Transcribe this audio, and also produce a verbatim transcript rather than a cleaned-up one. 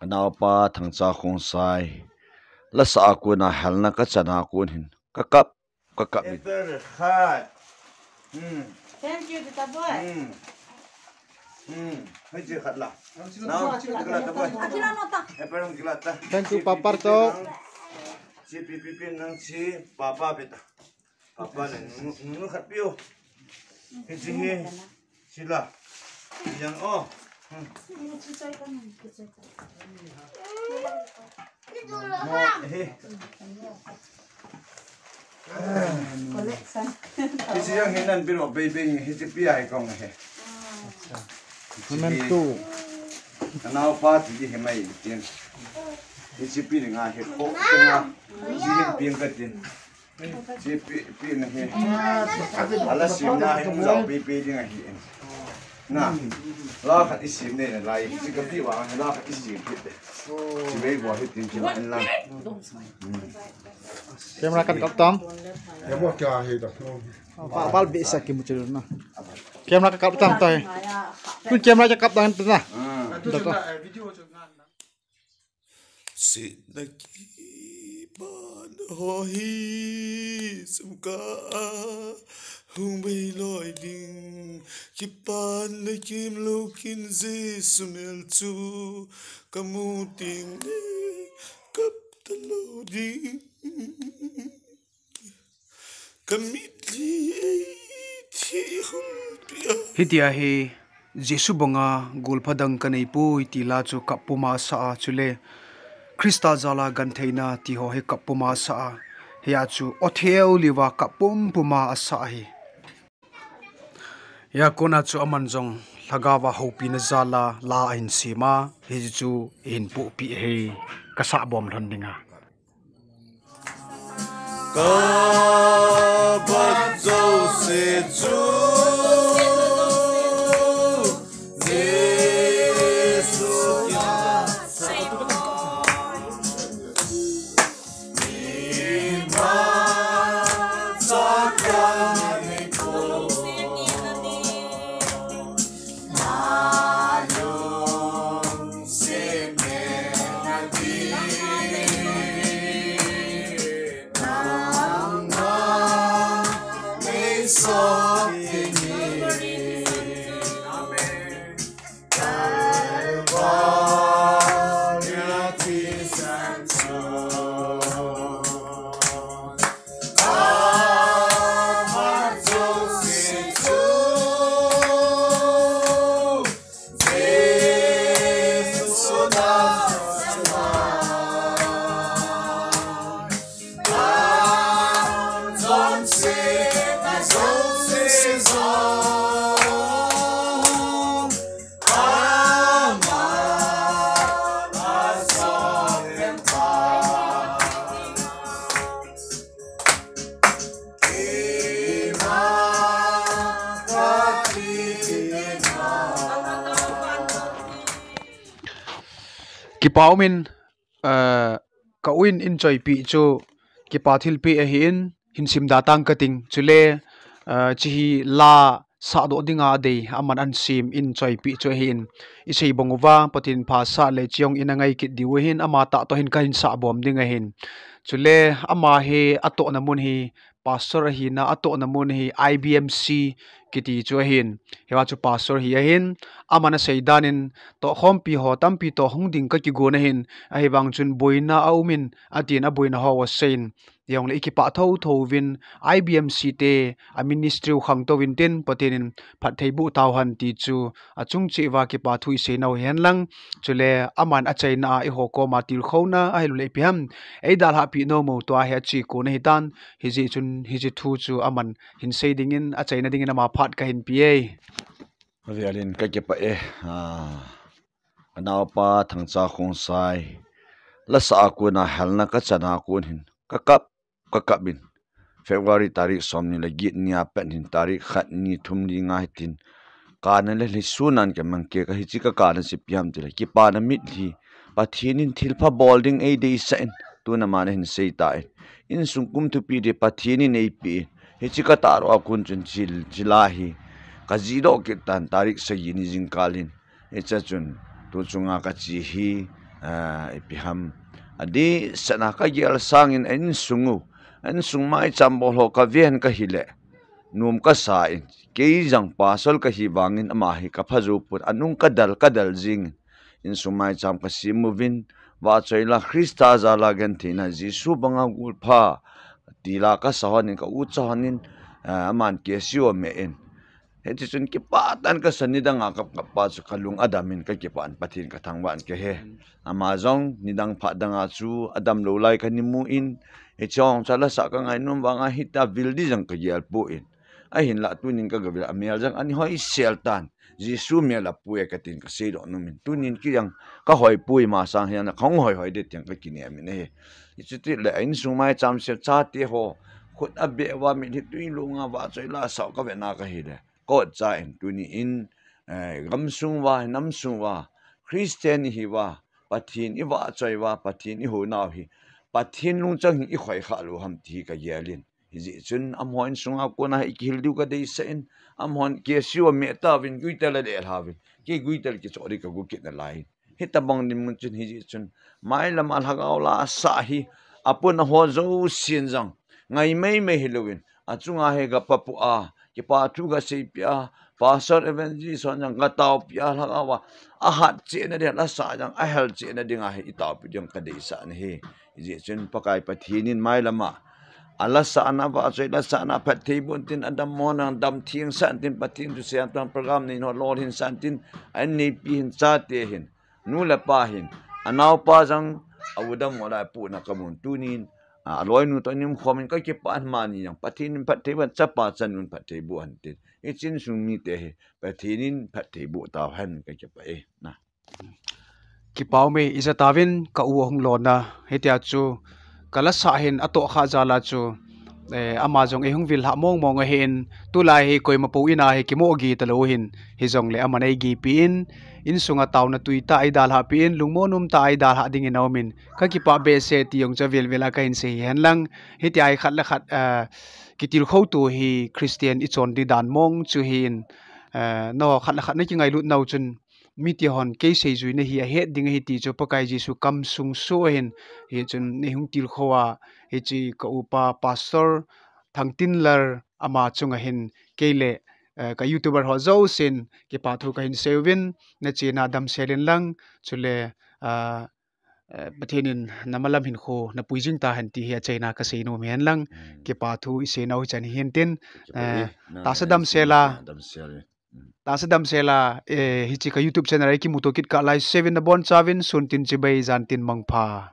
Ka naopa Thangcha Khongsai. Lasa a kona helna ka chana kon hin. Ka kap, ka kap in. Apple khat. Hmm. Thank you, Tita boy. Hmm. Hmm. Hei, je khat la. Nao, kila ta boy. Akila no ta. Apple kila ta. Thank you, Papa to. Si pi pi pi nang si papa pe ta. Papa ne, nunu, nunu khat pio. Hichi hi, sila. Yang o. Hmm. Mo, hi. Collection. Hichi yang hinan piro, baby, hichi pi ai kong he. Memento. Anao pa ti hi mai tin. Hichi pi nga he ko nga. Hichi hi pi nga tin. Chi pi, pi na hi. Ala sim na hi, hung jao pi pi ding ahi. Na. La khat i sim ne na lai. Chi ka pi wa, la khat i sim pi te. Chi wei wa hi tin chi la en la. Camera kan kap tam. Ya mo kya hi da. Ba, bal be sa ki mu chi na. Camera ka kap tam tai. Kun camera ka kap dan na. Ah. Da to. Sitna kipan ho hi sumka a hung bei loi ding, kipan le kimlou kin Jesu mel chu ka mu ting le kap ta lou ding. Ka mitli ei thi hun pia. Hitia hi Jesu banga golpha dang ka nei poi ti la chu kap puma sa a, chule Krista jala gentheina ti ho hi kap puma sa a. Hia chu o theu liva kap pum puma a sa hi. Hia kona chu aman jong lhagao va hopina jala la a hin sima, hi chu hin pupi hi ka sa bom lhon dinga. Ka bat jouse chu Jesu kiang Kipa umin, eh, ka u in eichoipi chu kipa thilpeh ahin, hin simda tang kating. Chule, eh, chihi la sahdoh dinga adei, aman ahin sem eichoipi chu ahin. Isei bang uva, Pathen in pha sah le chijong in angai kit diu ahin, ama tah toh hin kahin sah bom ding ahin. Chule, ama hi atohna mun hi, pastor ahina atohna mun hi I B M C kiti chu ahin. Hiva chu pastor hi ahin. Aman asei dan in tohkhompi ho tampi toh hung ding kakigon ahin. Ahivang chun boina aumin atin aboina ho aseiyin. Hijongle ikipah thotho uvin I B M C te a ministry u khangtou vin tin Pathen in phattheiboh tauhen ti chu achung cheh uva kipa thu isei nau hihen lang. Chule aman achaina a eiho koma tilkhouna ahilouleh ipi ham eidalhah pi nom u tua hi ache kon ahitan. Hijeh chun hiche thu chu aman hin sei dingin, achaina dingin ama phat kahin pe e. Avel in kakipah e. Ah, ka naopa Thangcha Khongsai. Lasa a kona helna ka chana kon hin. Ka kap, ka kap in. February tarik som ni le get ni a pat hin tarik khat ni thum ni nga hitin. Kana le lhi sunan ka mang ke ka hichi ka kana chu ipi ham tile. Kipana mitlhi. Pathen in thilpha bol ding eideisah in. Tuna mana hin sei tan. Insung kum thupi ding Pathen in eipe in. Hichi ka tah ro a kon chun chil, chila hi. Ka jihdoh kit tan tarik sagi ni jingkah in. Hiche chun, tu chunga kache hi, ipi ham, adih sana kagel sangin a insung u, a insung maicham bol ho kaven kahile, nom kasa in, kei jong pastor kahi vangin ama hi kapha jou pon, anung kadal kadal jingin, insung maicham kasem uvin, vahchoi la Christa jal a gentheina, Jesu banga gulpha, ti la kasa honin, ka ucha honin, aman K C O meh in, hiti chun kipah tah in kasa, nidang a kap kap pa chu kalung adamin kakipah in Pathen kathangvah in kahe. Ama jong nidang phat dang a chu adamlou lai kani mu in, hiche hung chu alasah kangainom vanga hitia vil ding jong kagel poi. Ahinlah tunin kagavil a, amel jong ani hoisel tan, Jesu mel a pui e katin kaseidoh nomin, tunin kei jong kahoi poi, masang hijongle kahung hoi hoi ding tin kakinem in ahi. Hichuti le a insung maicham se chate ho, khut abeh uva mitlhi twi lunga vahchoi la sao kavetna kahile, ka-otcha in tuni in, gamsung uva, namsung uva, Christian ihiuva, Pathen ivahchoi uva, Pathen ihounau hi, Pathen lungchang hi ikhoi khah lou ham ti hi kagel in. Hijeh chun amaho insunga kona hi ikihil diu kadeisah in, amahon K C O ameh tauvin, guitar la lelhauvin, kei guitar kichoh ding kagu kit nalai in. Hitobang dinmun chun, hijeh chun mailam a lhagao la asah hi, apuna ho jousen jong ngai meimei hilouvin, achunga hi gapapua, kipa thu gaseipeh a, pastor, evangelist hon jong gataopeh a, lhagao a ahat chehna ding, lasah jong ahel chehna dinga hi itaopeh ding kadeisah in ahi. Hijeh chun Pakai Pathen in mailam a alasahna, vahchoi lasahna phatthei boh intin, adammo nang damthengsah intin, Pathen thusei a program nei ho lolhinsah intin, a inneipi hin, chate hin, nu le pa hin, anaopa jong a-u dammo lai apohna kamun, tunin aloinu toh inimkhomin kakipah in, amani jong Pathen in phatthei boh in, chapa chanun phatthei boh hen tin, hiche insung mite hi Pathen in phatthei boh tauhen, kakipah e. Kipa ume, ijat tauvin ka-u ahung lonna, hitia chu kalasah hin atohkhah jal a chu, ama jong eihung villhah mong mong ahin, tulai hi koima pou in a hi kimoh gei talou hin, hijongle aman eigipi in, insunga taona twi tah eidalhah peh in, lungmon um tah a eidalhah dingin aumin, kakipah behseh ti jong chu avel vel a kahin sei hihen lang, hitia hi khat le khat kitilkhou to hi Christian ichon ding dan mong chu ahin, nangho khat le khat nakingailut nau chun, mite hon kei seijuina hi ahet ding ahi ti chu Pakai Jesu kamsung soh ahin, hichun neihung tilkhou a, hiche ka-upa Pastor Thangtinlal ama chunga hin kei le ka YouTuber ho jousen kipa thu kahin sei uvin, nachena damsel in lang, chule Pathen in namalam hinkho napui jing tahen ti hi achaina kasei nom hihen lang, kipa thu isei nau hichan hihen tin, tahsa damsel a, tahsa damsel a, hiche ka YouTube channel a ikimuto kit kah lai, seven nabonchauvin sun tin chibai, jan tin mangpha.